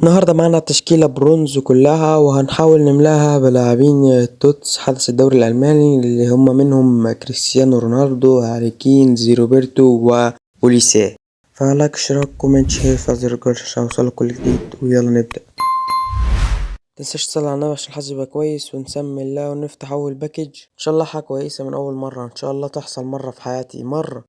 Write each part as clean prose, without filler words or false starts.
النهارده معانا تشكيلة برونز كلها، وهنحاول نملاها بلاعبين TOTS حدث الدوري الألماني اللي هم منهم كريستيانو رونالدو، هاري كين، زي روبرتو وأوليسيه. ف like، اشتراك، comment، share، فزر الجرس عشان يوصلك كل جديد. ويلا نبدأ. متنساش تصلي على النبي عشان الحظ يبقى كويس، ونسمي الله ونفتح أول package. إن شاء الله حاجة كويسة من أول مرة، إن شاء الله تحصل مرة في حياتي، مرة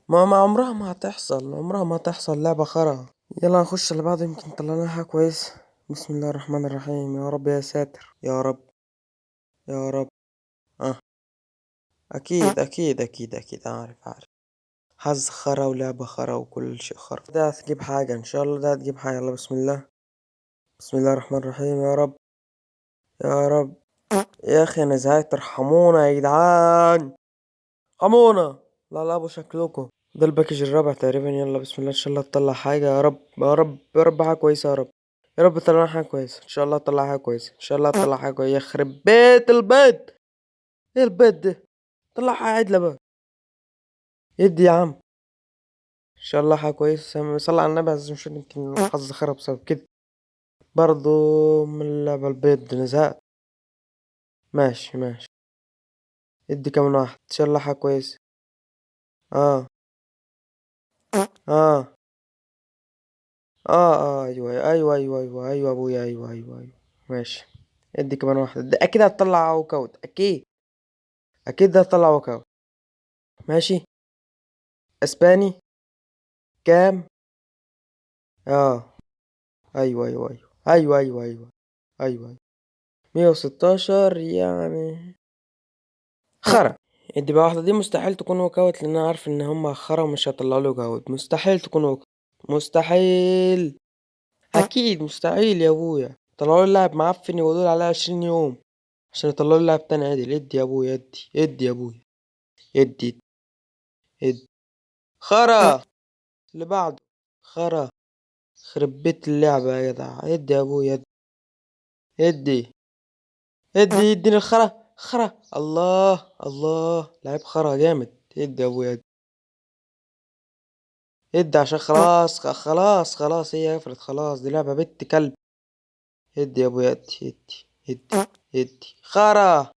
ما عمرها ما هتحصل، عمرها ما هتحصل. لعبة خرا. يلا نخش اللي بعده، يمكن طلعنا حاجة كويسة. بسم الله الرحمن الرحيم. يا رب يا ساتر، يا رب يا رب. أكيد أكيد أكيد أكيد، عارف عارف. حظ خرا ولعبة خرا وكل شيء خرا. ده هتجيب حاجة إن شاء الله، ده هتجيب حاجة. يلا بسم الله، بسم الله الرحمن الرحيم. يا رب يا رب. يا أخي أنا زهقت، ارحمونا يا جدعان، ارحمونا. لا لا أبو شكلكم. ده ال package الرابع تقريبا. يلا بسم الله، إن شاء الله تطلع حاجة يا رب يا رب يا رب، حاجة كويسة يا رب يا رب، تطلع حاجة كويسة إن شاء الله، تطلع حاجة كويسة إن شاء الله، تطلع حاجة كويسة. يخرب بيت البيض، إيه البيض ده؟ طلع حاجة عدلة بقى، ادي يا عم إن شاء الله حاجة كويسة. صلى على النبي، عايز نشوف يمكن الحظ خرب بسبب كده برضو من اللعبة البيض. أنا زهقت. ماشي ماشي، ادي كمان واحد إن شاء الله حاجة كويسة. أيوة، أيوة، أيوة، أيوة، أيوة، أبويا، أيوة، أيوة، أيوة. ماشي، ادي كمان واحدة. ده أكيد هتطلع walkout، أكيد أكيد ده هتطلع walkout. ماشي، أسباني كام؟ أيوة، أيوة، أيوة، أيوة، أيوة، أيوة، أيوة، أيوة. 116 يعني خرا. ادي بقى واحدة، دي مستحيل تكون walkout، لأن أنا عارف إن هما خرا ومش هيطلعوا له walkout. مستحيل تكون walkout، مستحيل، أكيد مستحيل يا أبويا. طلعوا لي لاعب معفن يقولوا لي عليه 20 يوم عشان يطلعوا لي لاعب تاني عدل. ادي يا أبويا، ادي، ادي يا أبويا، ادي، ادي. خرا اللي بعده، خرا. خرب بيت اللعبة يا جدع. ادي يا أبويا، ادي، ادي، ادي، اديني الخرا، خرا. الله الله، لعيب خرا جامد. ادي يا أبويا، ادي، ادي عشان خلاص، خلاص، خلاص، هي قفلت خلاص. دي لعبة بنت كلب. ادي يا أبويا، ادي، ادي، ادي، ادي. خرا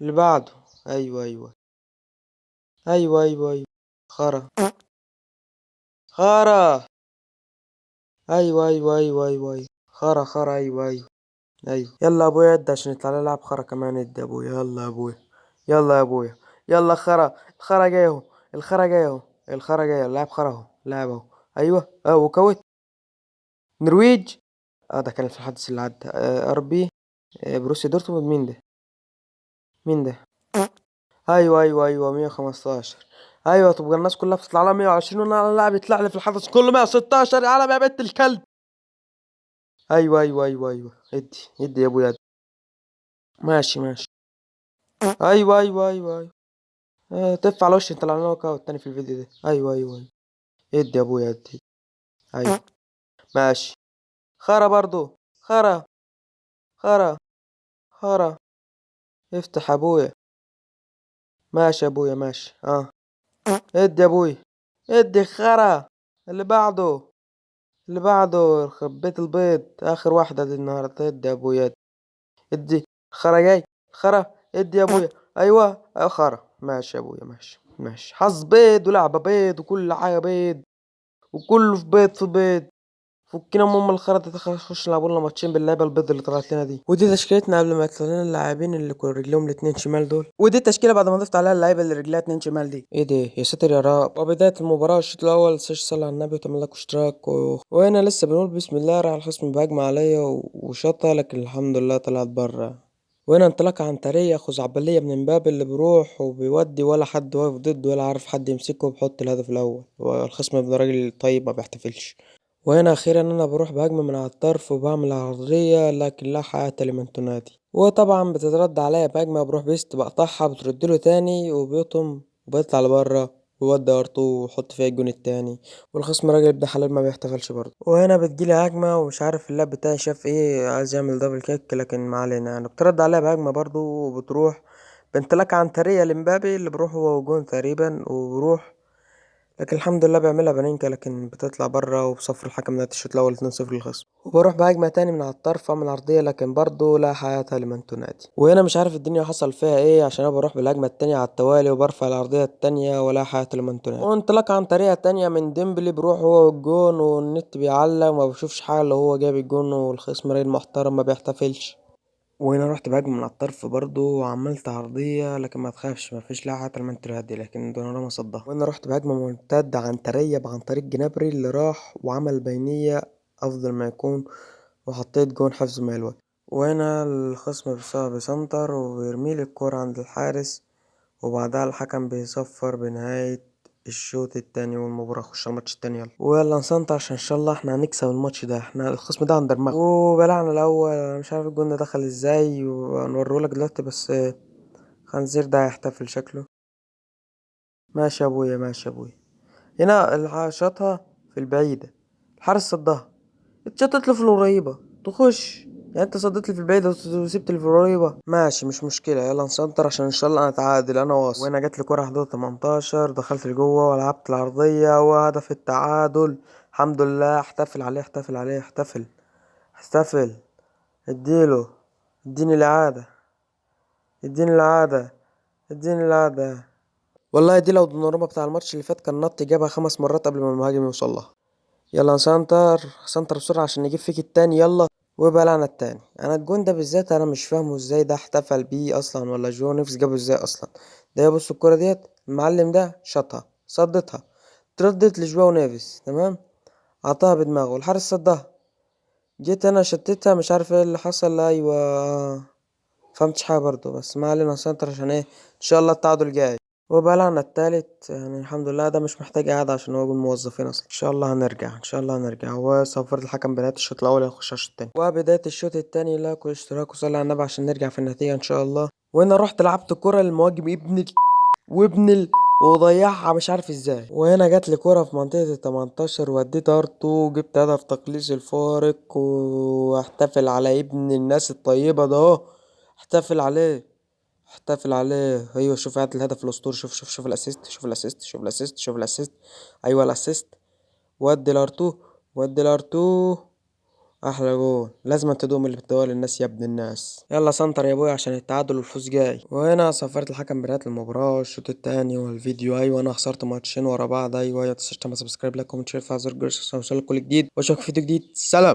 اللي بعده. أيوة، أيوة، أيوة، أيوة، أيوة. خرا، خرا. أيوة، أيوة، أيوة، أيوة، أيوة. خرا، خرا. أيوة، أيوة، أيوة. يلا يا أبويا ادي عشان يطلع لنا لاعب خرا كمان. ادي يا أبويا، يلا يا أبويا، يلا يا أبويا، يلا. خرا، الخرا جاي أهو، الخرا جاي أهو، الخرا جاي. اللاعب خرا أهو، لاعب أهو. أيوة، walkout. نرويج. ده كان في الحدث اللي عدى. RB، بروسيا دورتموند. مين ده؟ مين ده؟ أيوة، أيوة، أيوة، 115. أيوة، تبقى الناس كلها بتطلع لها 120، وأنا اللاعب يطلع لي في الحدث كله 116. يا عالم يا بنت الكلب. أيوة، أيوة، أيوة، أيوة. ادي، ادي يا أبويا، ادي. ماشي، ماشي. أيوة، أيوة، أيوة، أيوة. تف على وشي، طلع لنا walkout تاني في الفيديو ده. أيوة، أيوة، أيوة. ادي يا أبويا، ادي. أيوة، ماشي. خرا برضو، خرا، خرا، خرا. افتح يا أبويا. ماشي يا أبويا، ماشي. ادي يا أبويا، ادي. خرا اللي بعده، اللي بعده. خبيت البيض، آخر واحدة دي النهاردة. ادي يا أبويا، ادي، ادي. خرا جاي، خرا. ادي يا أبويا. أيوة، خرا. ماشي يا أبويا، ماشي، ماشي. حظ بيض ولعبة بيض وكل حاجة بيض، وكله في بيض في بيض. فكنا من ام الخرا دي، خش نلعبوا لنا ماتشين باللعبة البيض اللي طلعت لنا دي. ودي تشكيلتنا قبل ما يطلع لنا اللاعبين اللي كانوا رجلهم الاتنين شمال دول. ودي التشكيلة بعد ما ضفت عليها اللعيبة اللي رجلها اتنين شمال دي. ايه ده يا ساتر يا رب. وبداية المباراة الشوط الأول، متنساش تصلي على النبي وتعمل لك اشتراك وهنا لسه بنقول بسم الله. راح الخصم بهجمة عليا وشاطها، لكن الحمد لله طلعت بره. وهنا انطلاقة عنترية خزعبلية من امبابي اللي بيروح وبيودي ولا حد واقف ضده ولا عارف حد يمسكه، وبيحط الهدف الأول. والخصم ابن راجل طيب ما بيحتفلش. وهنا أخيرا أنا بروح بهجمة من على الطرف وبعمل عرضية، لكن لا حياة لمن تنادي. وطبعا بتترد عليا بهجمة، بروح بيست بقطعها، بترد له تاني وبيطم وبيطلع لبره ويودي ارتو ويحط فيها الجون التاني. والخصم راجل ابن حلال ما بيحتفلش برضه. وهنا بتجيلي هجمة ومش عارف اللاعب بتاعي شاف ايه، عايز يعمل double kick، لكن ما علينا. بترد عليها بهجمة برضه، وبتروح بانطلاقة عنترية لمبابي اللي بروح هو وجون تقريبا، وبروح لكن الحمد لله بيعملها بانينكا لكن بتطلع بره، وبصفر الحكم نهاية الشوط الاول 2-0 للخصم. وبروح بهجمه تاني من على الطرف من العرضية، لكن برضه لا حياة لمن تنادي. وهنا مش عارف الدنيا حصل فيها ايه، عشان انا بروح بالهجمه التانية على التوالي وبرفع العرضية التانية ولا حياة لمن تنادي. وانطلاق عن طريقه تانية من ديمبلي، بروح هو والجون والنت بيعلق وما بشوفش حاجة اللي هو جاب الجون، والخصم راجل محترم ما بيحتفلش. وهنا رحت بهجمة من على الطرف برضه وعملت عرضية، لكن ما تخافش ما فيش لا حياة لمن تنادي، لكن دوناروما صدها. وهنا رحت بهجمة مرتدة عنترية عن طريق جنابري اللي راح وعمل بينية أفضل ما يكون، وحطيت جون حفظ ماء الوجه. وهنا الخصم بيسنتر وبيرمي لي الكرة عند الحارس، وبعدها الحكم بيصفر بنهاية الشوط التاني والمباراة. خش على الماتش التاني يلا، ويلا نسنتر عشان ان شاء الله احنا هنكسب الماتش ده، احنا الخصم ده هندرمغه. وبلعنا الاول، انا مش عارف الجون ده دخل ازاي وهنوريهولك دلوقتي، بس خنزير ده هيحتفل شكله. ماشي يا ابويا، ماشي يا ابويا. هنا شاطها في البعيدة، الحارس صدها، اتشطت له في القريبة تخش، يعني انت صديت لي في البعيدة وسبت لي في القريبة، ماشي مش مشكلة. يلا نسنتر عشان ان شاء الله نتعادل، انا واثق. وهنا جت لي كرة حدود 18، دخلت لجوه ولعبت العرضية وهدف التعادل، الحمد لله. احتفل عليه، احتفل عليه، احتفل، احتفل، اديله، اديني الإعادة، اديني الإعادة، اديني الإعادة. والله دي لو دوناروما بتاع الماتش اللي فات كان نط جابها 5 مرات قبل ما المهاجم يوصل لها. يلا نسنتر، سنتر بسرعة عشان نجيب فيك التاني، يلا. وبلعنا التاني. انا الجون ده بالذات انا مش فاهمه ازاي ده احتفل بيه اصلا، ولا جو نيفز جابه ازاي اصلا. ده بص الكرة ديت المعلم ده شاطها، صدتها، تردت لجواو نيفز، تمام، عطاها بدماغه، الحارس صدها، جيت انا شتتها، مش عارف ايه اللي حصل. ايوه فهمتش حاجة برضو، بس ما علينا، سنتر عشان ايه ان شاء الله التعادل جاي. وبلعنا التالت، الحمد لله ده مش محتاج قعدة عشان هو جون موظفين اصلا. ان شاء الله هنرجع، ان شاء الله هنرجع. وصفرت الحكم بنهاية الشوط الاول، هنخش على الشوط التاني. وبداية الشوط التاني لايك واشتراك وصلي على النبي عشان نرجع في النتيجة ان شاء الله. وهنا رحت لعبت كرة للمهاجم ابن ال وابن ال وضيعها مش عارف ازاي. وهنا جات لي كرة في منطقة ال 18 وديت ار2 وجبت هدف تقليص الفارق، واحتفل على ابن الناس الطيبة ده اهو، احتفل عليه، احتفل عليه. ايوه شوف هات الهدف الاسطوري، شوف شوف شوف الاسيست، شوف الاسيست، شوف الاسيست، شوف الاسيست، ايوه الاسيست، ودي الار2، ودي الار2، احلى جول. لازم تدوم اللي بتدور للناس يا ابن الناس. يلا سنتر يا ابويا عشان التعادل والفوز جاي. وهنا صفرت الحكم بنهاية المباراة والشوط التاني والفيديو. ايوه انا خسرت ماتشين ورا بعض. ايوه يا تنساش تعمل subscribe، like، comment، share، فعل زر الجرس عشان يوصلك كل جديد، واشوفك في فيديو جديد. سلام.